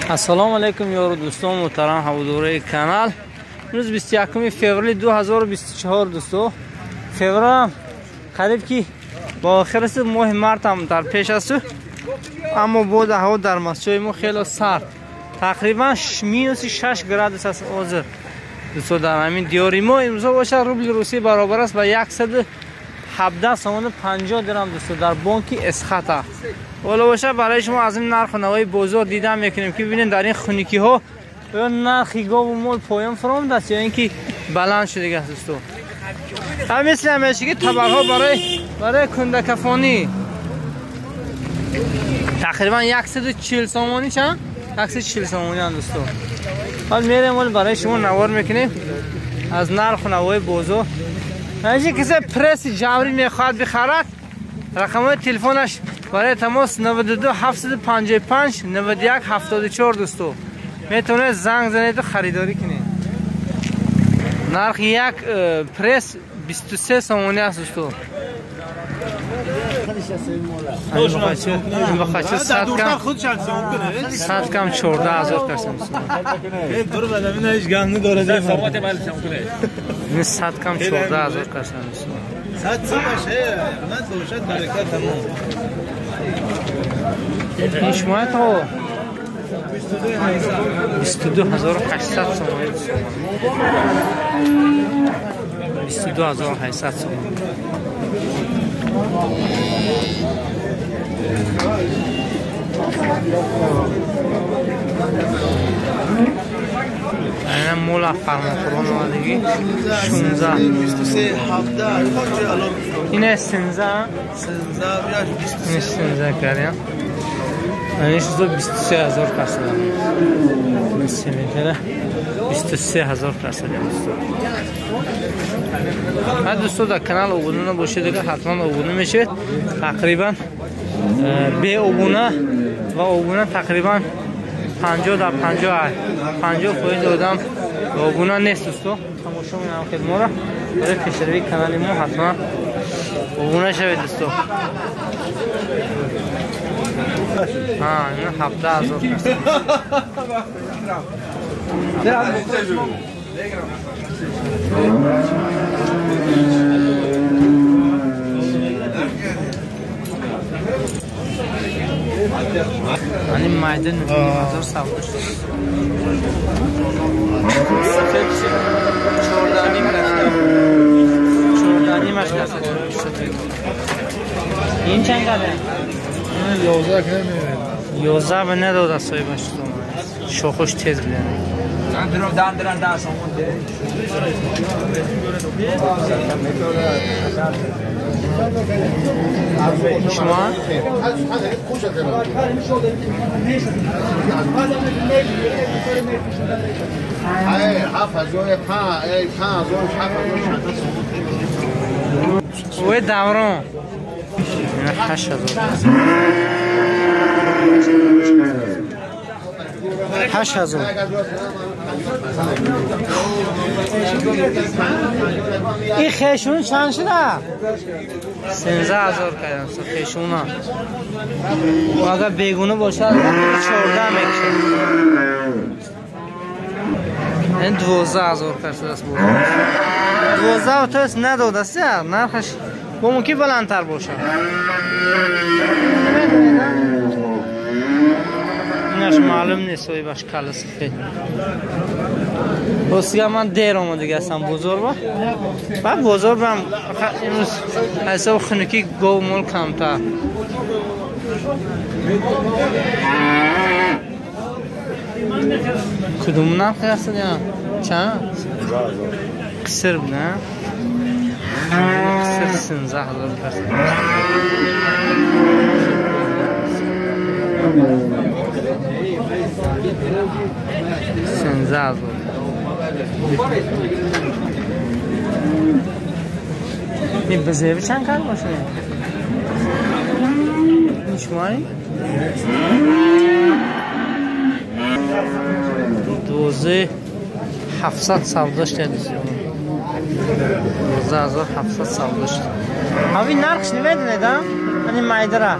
Ассалому алайкум ёру дӯстон муҳтарам ҳаводораи канал. Имрӯз 21 феврали 2024 дӯсто. Феврал қариб ки ба охир расид, моҳи март ҳам дар пеш аст, аммо боз ҳаво дар масҷои мо хеле сард. Тақрибан минуси 6 градус аст ҳозир. Дӯсто дар ҳамин диёри мо имрӯза бошад рубли русӣ баробар аст ба 117 сомону 50 дирам дӯсто дар бонки Эсхата. Ҳоло бошад барои шумо аз ин нарху навои бозор дидан мекунем ки бибинед дар ин хунукиҳо оё нархи гову мол поён фуромадааст ё ин ки баланд шудагааст дӯсто. Ҳам мисли ҳамешагӣ табарҳо барои кундакафонӣ тақрибан 140 сомонӣ чанд? 140 сомонӣ анд дӯсто. ҳол мерем ҳол барои шумо навор мекунем аз нарху навои бозор. Агар касе пресси ҷаврӣ мехоҳад бихарад, рақамҳои телефонаш барои тамос 92 755 91 74 дӯсто. Метавонед занг занеду харидорӣ кунед. Нархи як пресс 23 сомонӣ аст дӯсто. Сад кам 14,000 касем. Сад кам 14,000 касем. Ин шумо то 22,800 сомонӣ. 22,800 сомонӣ. Айна мола фармонқурбон омадагӣ 16 23 17 ин 13 ин 13 кардем. Ин 23,000 касадам. Ин сементара 23,000 касадам дӯсто. Ҳа дӯсто дар канал обуна набошед, агар ҳатман обуна мешавед. Тақрибан беобуна ва обуна тақрибан 50 дар 50% одам обуна нест дӯсто. Тамошо менам хидмора барои пешравии канали мо ҳатман обуна шавед дӯсто. Ҳа, ин 17,000 кас. Ани майда 9,000 савдо шуд. Сафед 14,5 касда. 14,5 касда сафед. Ин чанд каде? 11 каме. 11 ба надода соҳибаш томон. Шохош тез бидан. Шумо? Ой, даврон. 8,000. 8,000. Ин хешун чанд шуда? 13,000 кардам хешуна. Агар бегуна бошад 14 мекушад. Ин 12,000 кардааст. 12 тост надодааст, нархаш бо мумкин баландтар бошад. Инаш маълум нест соҳибаш калла сафед. Ростига ман дер омадагиастам бозор ба. Баъд бозор бам имрӯз ҳисоби хунукӣ гов мол камтар. Кудум нархи аст я? Чанд? Қисир буд, а? Қисир 13,000 касд. 13,000. Ин бизеви чанд кар бошад? Ин шумои? 12,700 савдо шуда. 12,700 савдо шуда. Ҳамин нархш намедонед, а? Ҳамин майдара.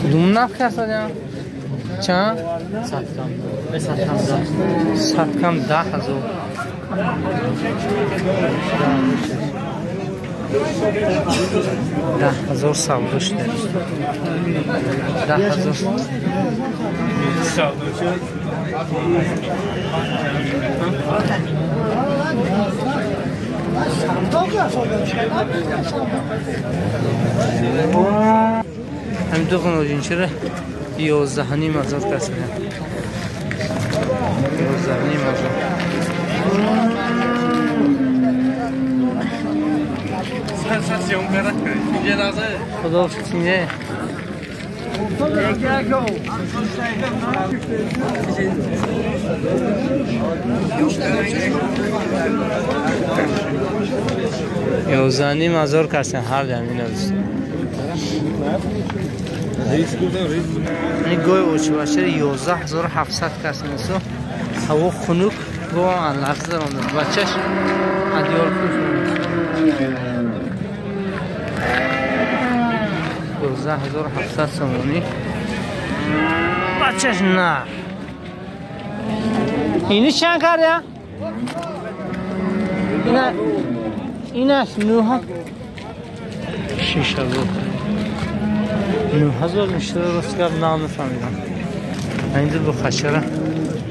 کدوم نفت کردن؟ چند؟ 100 کم 10,000. 10,000 سودا شده. 10,000 سودا. هم دو خانوجین چرا 11,500 کس میدن. 11,500. خدا سینه. 11,500 کس هر زمین است. این گوی اوچ باشه 11,700 کس نیست. هوا خنک با لحظه دارم بچهش ادیال خوش 11,700 سومونی بچهش نه. اینی چند کرده؟ اینش 9 6,000 9,000 میشه. راست گفت نمیفهمیدم. اینجا با خشره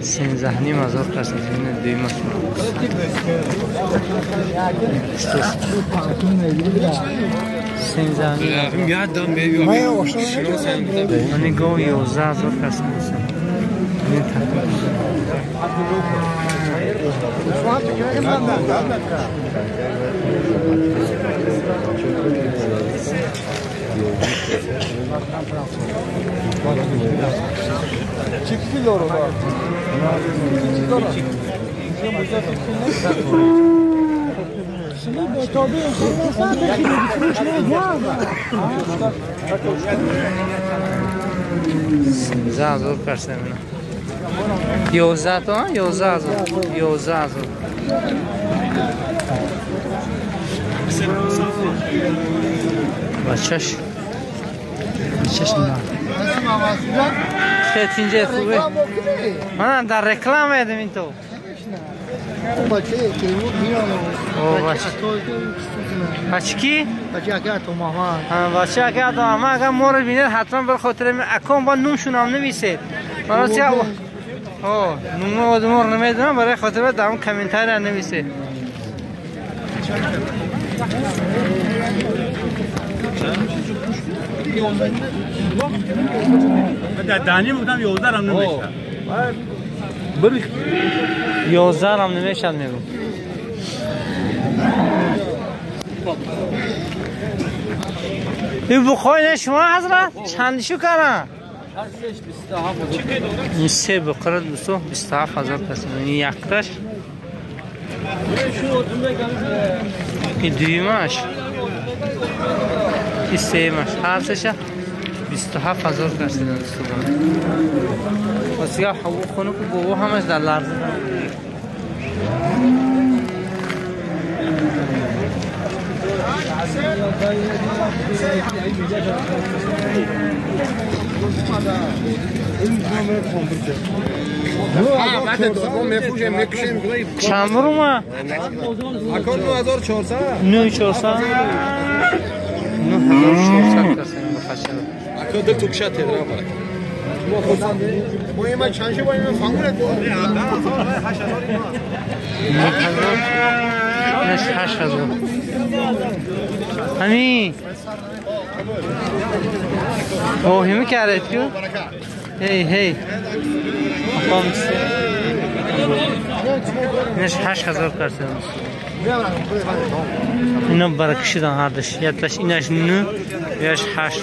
13,500 کس نیست. دویم است. 13,500. من گو 11,000 کس نیست. این $13,000 کس نمیدونم. 11 تا 11,000 11,000. بچهش نه. خیلی خوبه. من در رکلام میدم این تو. بچه کی؟ بچه اکا تو ماما. بچه اکا تو ماما اگر ما رو بینید حتما بر خاطر اکام با نومشون هم نویسید. برای نوم آدم رو نمیدونم برای خاطر در اون کامنتار هم نویسید. در دانی بودم 11 هم نمیشد. 11 هم نمیشد میگم. این بخوای شما حضرت چندشو کردن؟ این سه بقره دوستو 27,000 کسی. این یکتاش این دویمش این سیمش هر سه‌ش 27,000 کسی دوستو. واسه هوا خنک و بابا همش در لرزه. چند رو اکان 9400 9400 9400 کسی بخشه. اکان دل تو کشت تهران برک. ما این چند شو با این فهمونه تو 8000 همین اوه همی کرد کو هی هی نش 8000 کردن. اینا برکشیدن هر دش یتاش ایناش 9 یاش 8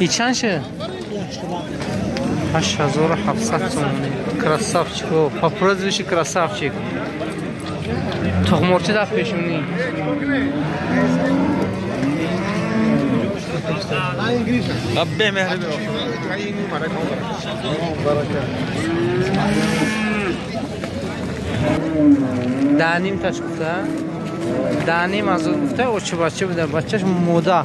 ای چند شه؟ 8700 сомони. Красавчик, по прозвищу красавчик. Тухмурчи дар пешонӣ. 10.5 تاش گفته 10.5 هزار گفته. اوچه بچه بوده، بچهش موده.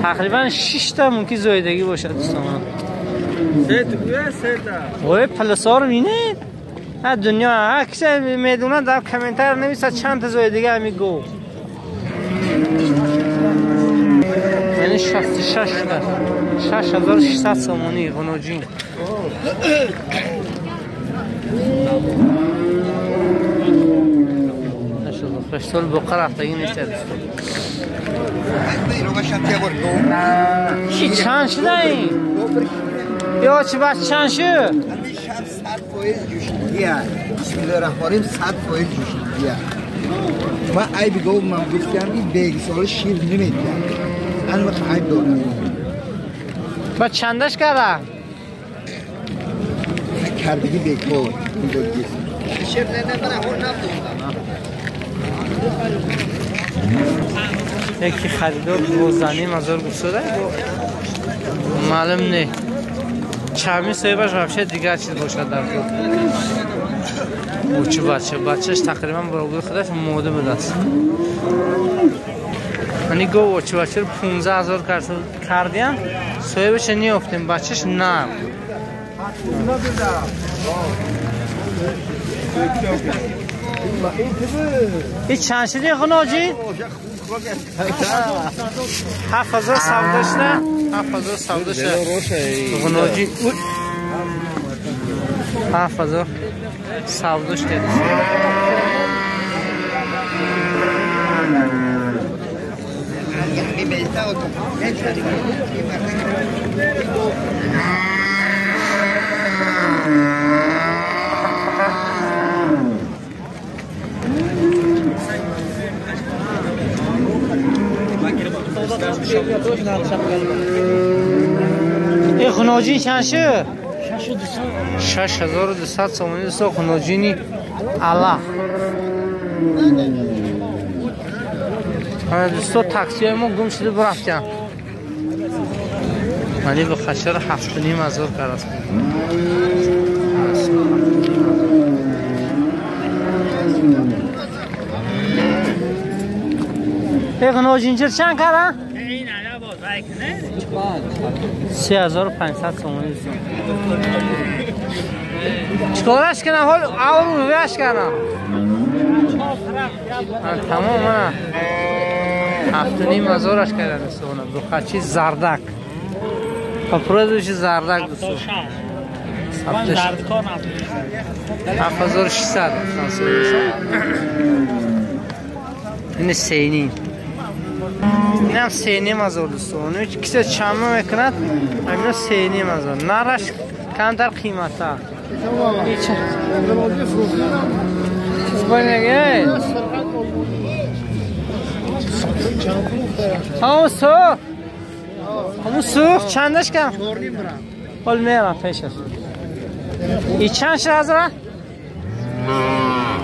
تقریبا 6 تا ممکن زایدگی باشه دوستان. سه تا گویا سه تا. اوه پلسا رو می‌بینید؟ ها دنیا هر کسی میدونه در کامنتار نویسه چند تا زایدگی همی گو. یعنی 66 شده. 6600 سومانی غنوجین. خوشتول بقره رفتگی نیست دوستان. چی چند شده این؟ یا چی بس چند شد؟ همین شب 100 فایز جوشیدگی هست. بسم الله الرحمن الرحیم 100 فایز جوشیدگی هست. من عیب گفت من گفتم این بیگ سال شیر نمیدم. من وقت عیب دارم. با چندش کرده؟ کردگی بیگ بود. شیر نه نه من اول نبودم. یکی خریدار 12.5 هزار گفته معلوم نه چرمی صاحبش вообще دیگر چیز باشد در کار. اوچه بچه بچهش تقریبا برابر خودش موده بوده است. یعنی گو اوچه بچه رو 15 هزار کردیم صاحبش نیافتیم بچهش نه. این چند شده خناجی؟ 7000 سودا شده. 7000 سودا شده غناجی. 7000 سودا شده. این خناجین چند شد؟ 6200 سومانی دوستا. خناجینی الله. دوستا تاکسی های ما گم شده برفتن. ولی به خشر 7.5 هزار کرد. این خناجین چند کرد؟ 3500 سومانی دوستان. چیکارش کنم؟ حال اول رویش کنم. تمام من 7.5 هزارش کردن دوستان. بخچی زردک. پروزش زردک دوستان. 7600 دوستان. این 3.5. اینم 3.5 هزار دوستان. کسی چند میکند؟ اینا 3.5 هزار. نرش کمتر قیمته. همون سرخ، همون سرخ چندش کم؟ حال میرم پیشش. این چند شد هزار؟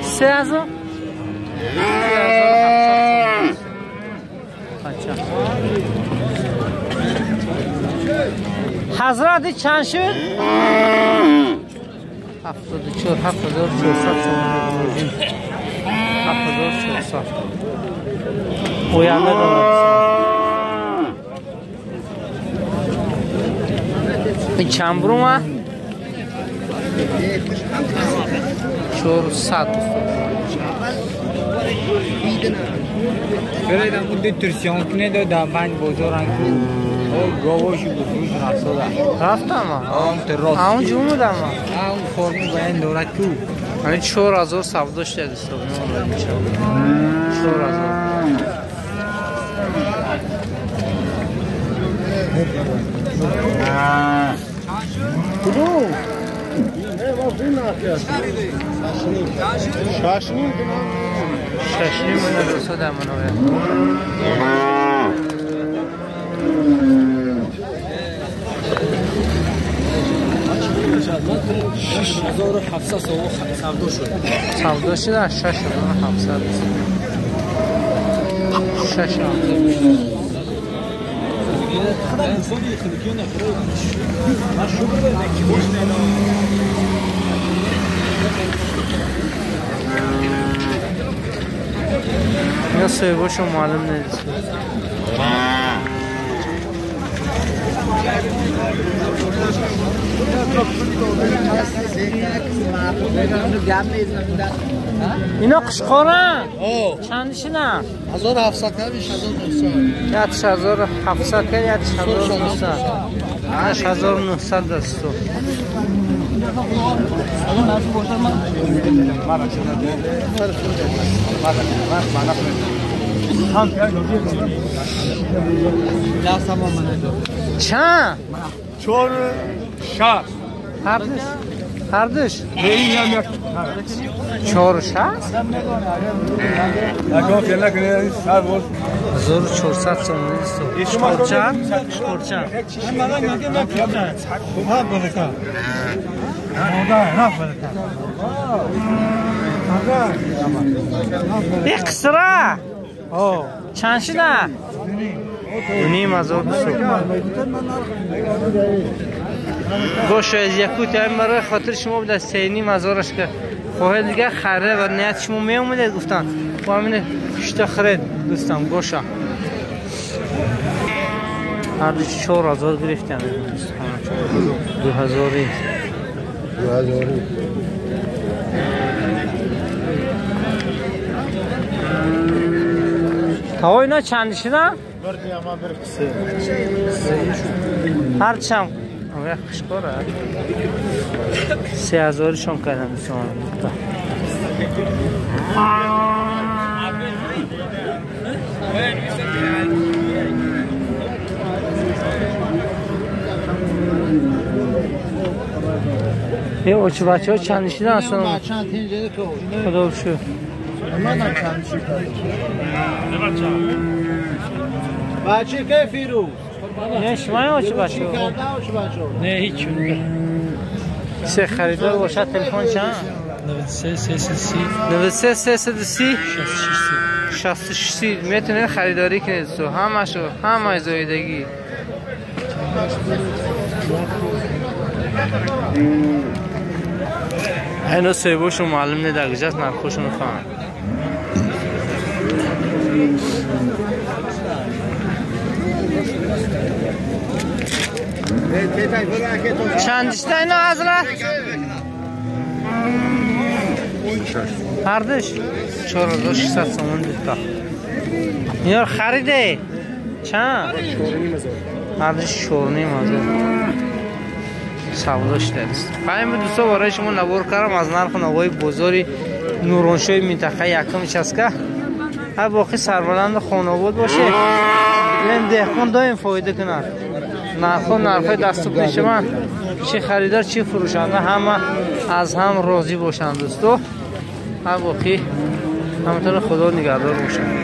3000؟ حضرت چند شد؟ 74 7400 سومانی. 7400 оянда дорад. Ин чанд бурума? 400. برایدم اون دو ترسیان کنه دو در بند بازارن که گاواشو بفروش رفت. رفتم آن جمعه دم آن فرمی باید دارد کو یعنی 4000 سوداش داد حساب 4000. کدوم؟ شش نیم من دوست دارم منو. 6700 شد. سودا شد 6700. 6 соҳибошон маълум нест. اینا قشقارن چند شدن؟ 1700 کرد 6900 1700 کرد 6900 8900 دستو چند؟ 4 6 هردش 4 6 1400 سومونی است. قرچه ای قصره چند شده؟ 2,500 دوستو. گوش از یکوت هم برای خاطر شما بوده 3,500 که خواهد دیگه خره و نیت شما می اومده گفتن با همین شتا خرید دوستم گوشا هر دو 4,000 گرفتم 2,000 تا اینا چند شدن؟ هر چند قشقاره 3,000 شون کردم دوستان. یه اوچ بچه ها چند شدن اصلا؟ خدا بشو بچه که فیروز نه شما اوچ بچه نه هیچ. سه خریدار باشد تلفن چند؟ 93 330 93 330 66 66 میتونید خریداری کنید. سو همشو همه زایدگی اینا سیبوشون معلوم نه در کجاست نرخوشون فهم. چند شده اینا حضرت؟ هردش 4600 سومون دوتا. اینا رو خریده چند؟ هردش 4,500 سودا شده است. پایم دوستا برای شما نوار کردم از نرخ نوای بازار نورانشای منطقه یکم چسکه. هر باقی سربلند خانواد باشه. این دهقان دایم فایده کنه. نرخ نرخ دست و پیش من چه خریدار چه فروشنده همه از هم راضی باشند دوستا. هر باقی همونطور خدا نگهدار باشند.